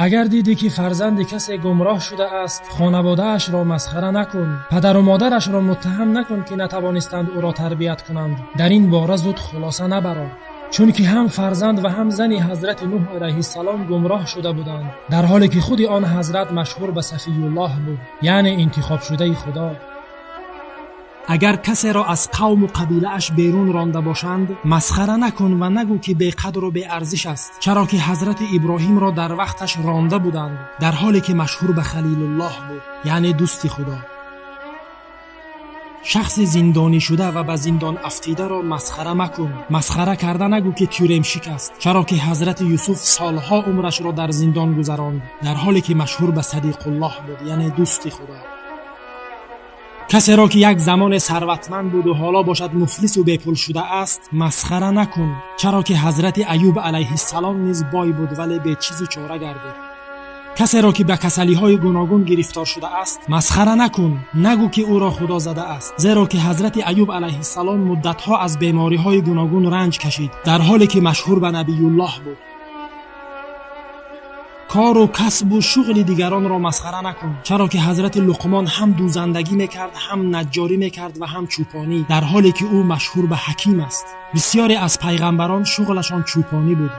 Агар дидӣ ки фарзанди касе гумроҳ шудааст, хонаводаашро масхара накун, падару модарашро муттаҳам накун, ки натавонистанд ӯро тарбият кунанд. Дар ин бора зуд хулоса набарор, чунки ҳам фарзанд ва ҳам зани ҳазрати Нӯҳ алайҳиссалом гумроҳ шуда буданд, дар ҳоле ки худи он ҳазрат машҳур ба Сафиюллоҳ буд, яъне интихобшудаи Худо. Агар касеро аз қавму қабилааш берун ронда бошанд, масхара накун ва нагӯ, ки беқадру беарзиш аст, чаро ки ҳазрати Иброҳимро дар вақташ ронда буданд, дар ҳоле ки машҳур ба Халилуллоҳ буд, яъне дӯсти Худо. Шахси зиндонӣ шуда ва ба зиндон афтидаро масхара макун. Масхара карда нагӯ, ки тюремщик аст, чаро ки ҳазрати Юсуф солҳо умрашро дар зиндон гузаронд, дар ҳоле ки машҳур ба Садиқуллоҳ буд, яъне дӯсти Худо. Касеро, ки як замоне сарватманд буду ҳоло бошад муфлису бепул шудааст, масхара накун, чаро ки ҳазрати Аюб алайҳиссалом низ бой буд, вале бечизу чора гардид. Касеро, ки ба касалиҳои гуногун гирифтор шудааст, масхара накун, нагӯ, ки ӯро Худо задааст, зеро ки ҳазрати Аюб алайҳиссалом муддатҳо аз бемориҳои гуногун ранҷ кашид, дар ҳоле ки машҳур ба Набиюллоҳ буд. Кору касбу шуғли дигаронро масхара накун, чаро ки ҳазрати Луқмон ҳам дӯзандагӣ мекард, ҳам наҷҷорӣ мекард ва ҳам чӯпонӣ, дар ҳоле ки ӯ машҳур ба ҳаким аст. Бисёре аз пайғамбарон шуғлашон чӯпонӣ буд.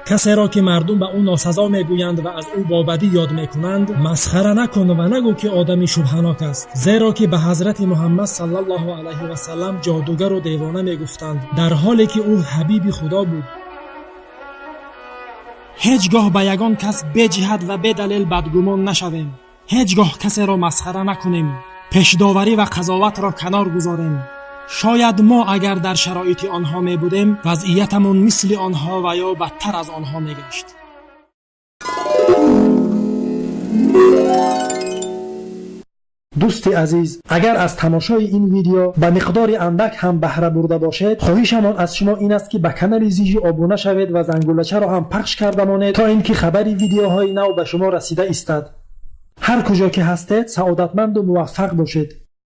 Касеро, ки мардум ба ӯ носазо мегӯянд ва аз ӯ бо бадӣ ёд мекунанд, масхара накун ва нагӯ, ки одами шубҳанок аст, зеро ки ба ҳазрати Муҳаммад саллаллоҳу алайҳи васаллам ҷодугару девона мегуфтанд, дар ҳоле ки ӯ ҳабиби Худо буд. Ҳеҷ гоҳ ба ягон кас беҷиҳат ва бедалел бадгумон нашавем. Ҳеҷ гоҳ касеро масхара накунем. Пешдоварӣ ва қазоватро канор гузорем. Шояд мо агар дар шароити онҳо мебудем, вазъиятамон мисли онҳо ва ё бадтар аз онҳо мегашт. Дӯсти азиз, агар аз тамошои ин видео ба миқдори андак ҳам баҳра бурда бошед, хоҳишамон аз шумо ин аст, ки ба канали Зижи обуна шавед ва зангулачаро ҳам пахш карда монед, то ин ки хабари видеоҳои нав ба шумо расида истад. Ҳар куҷо ки ҳастед, саодатманду муваффақ бошед.